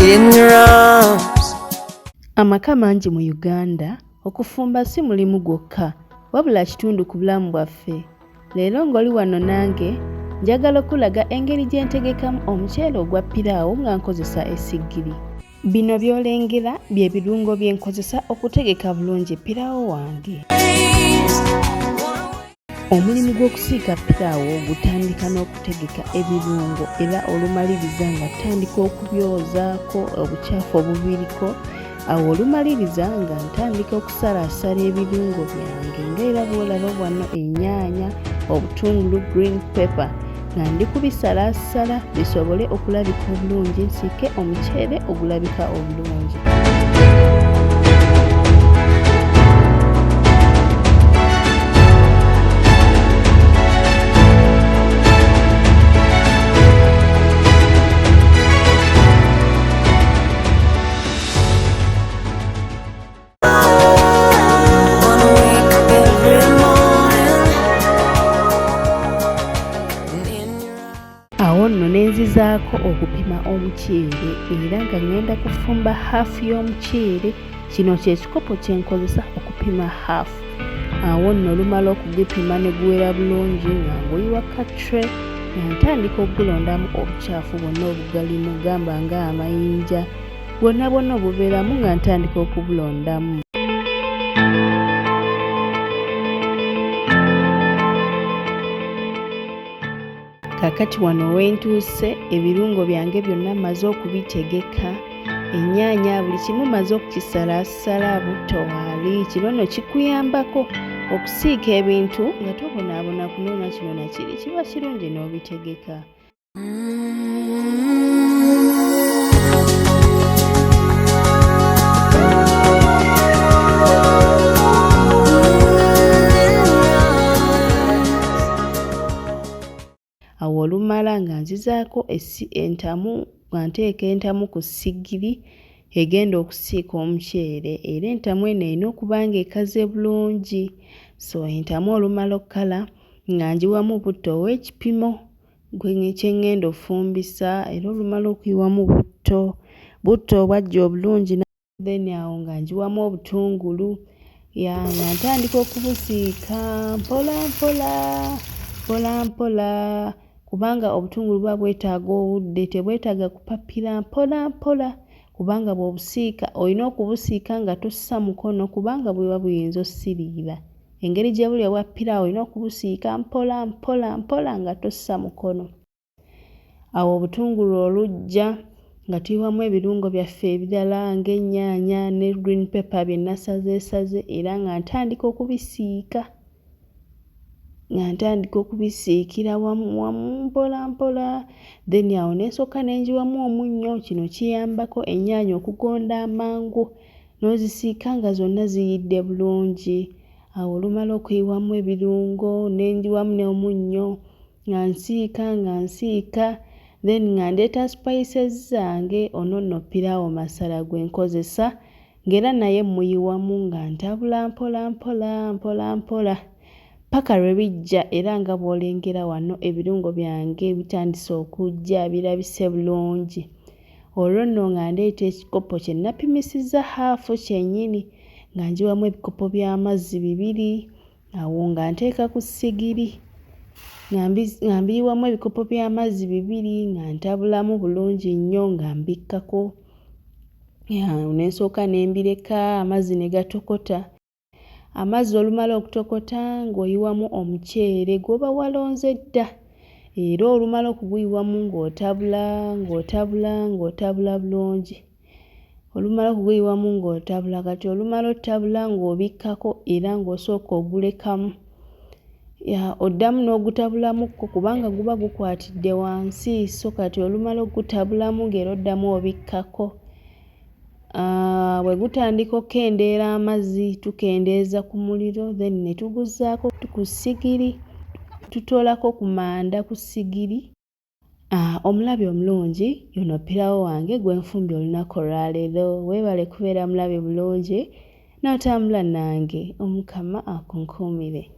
In your arms. Amaka mangi mu Uganda, okufumba si mulimu gwokka wabula kitundu ku bulamu bwaffe. Leero ng'oli wano nange, njagala okukulaga engeri gye ntegekamu omuceere ogwa piraawo nga nkozesa essigiri. Bino by'olengera bye birungo bye nkozesa okutegeka bulungi piraawo wange. Omulimu gw'okusiika piraawo gutandika n'okutegeka ebirungo era olumaliriza nga ttandika okubyozaako obukyafu obubiriko. Awo olumaliriza nga ntandika okusalaasala ebirungo byange nga era bw'olaba wano ennyaanya, obutungulu, green pepper nga ndi kubisalaasala bisobole okulabika obulungi nsiike omuceere ogulabika obulungi. Awo nno ne nzizaako okupima omuceere era nga ŋŋenda kufumba haafu y'omuceere. Kino kye kikopo kye nkozesa okupima haafu. Awo nno olumala okugupima ne guwera bulungi nga nguyiwa ka tray nga ntandika okugulondamu obucaafu bwonna obugalimu gamba ng'amayinja, bwonna bwonna obubeeramu nga ntandika okubulondamu. Kaakati wano we ntuuse ebirungo byange byonna mmaze okubitegeka, ennyaanya buli kimu mmaze okukisalaasala, butto waali. Kino nno kikuyambako okusiika ebintu nga tobonaabona kunoonya kino na kiri, kiba kirungi n'obitegeka. Awo olumala nga nzizaako entamu nga nteeka entamu ku ssigiri egenda okusiika omuceere era entamu eno erina okuba ng'ekaze bulungi. So entamu olumala okkala nga ngiwamu butto ow'ekipimo kye ŋŋenda offumbisa era olumala okuyiwamu butto, butto obwajja obulungi. Then awo nga ngiwamu obutungulu ya nga ntandika okubusiika mpola mpola mpola mpola kubanga obutungulu buba bwetaaga obudde tebwetaaga kupapira mpola mpola kubanga bw'obusiika olina okubusiika nga tossa mukono kubanga buba buyinza ossiriira. Engeri gye buli obwa piraawo olina okubusiika mpola mpola mpola nga tossa mukono. Awo obutungulu oluggya nga tuyiwamu ebirungo byaffe ebirala ng'ennyaanya ne green pepper bye nasazeesaze era nga ntandika okubisiika, nga ntandika okubisiikira wamu wamu mpola mpola then awo ne nsooka ne ngiwamu omunnyo, kino kiyambako ennyaanya okugonda amangu n'ozisiika nga zonna ziyidde bulungi. Awo olumala okuyiwamu ebirungo ne ngiwamu n'omunnyo nga nsiika nga nsiika then nga ndeeta spices zange ono nno piraawo masala gwe nkozesa ng'era naye mmuyiwamu nga ntabula mpola mpola mpola mpola ppaka lwe bijja era nga bw'olengera wano ebirungo byange bitandise okujja birabise bulungi. Olwo nno nga ndeeta ekikopo kye napimisizza haafu kyennyini nga ngiwamu ebikopo by'amazzi bibiri Awo nga nteeka ku ssigiri nga mbiyiwamu ebikopo by'amazzi bibiri nga ntabulamu bulungi nnyo nga mbikkako ne nsooka ne mbireka amazzi ne gatokota. Amazzi olumala okutokota ng'oyiwamu omuceere gw'oba walonze dda era olumala okuguyiwamu ng'otabula ng'otabula ng'otabula bulungi. Olumala okuguyiwamu ng'otabula kati olumala ottabula ng'obikkako era ng'osooka ogulekamu oddamu n'ogutabulamuko kubanga guba gukwatidde wansi so kati olumala oggutabulamu ng'era oddamu obikkako. Bwe gutandika okkendeera amazzi tukendeeza ku muliro then ne tuguzzaako ku ssigiri tutoolako ku manda ku ssigiri. Omulabi omulungi yono ppirawo wange gwe nfumbye olunaku olwaleero. Weebale kubeera mulabi mulungi n'otambula nange. Omukama akunkuumire.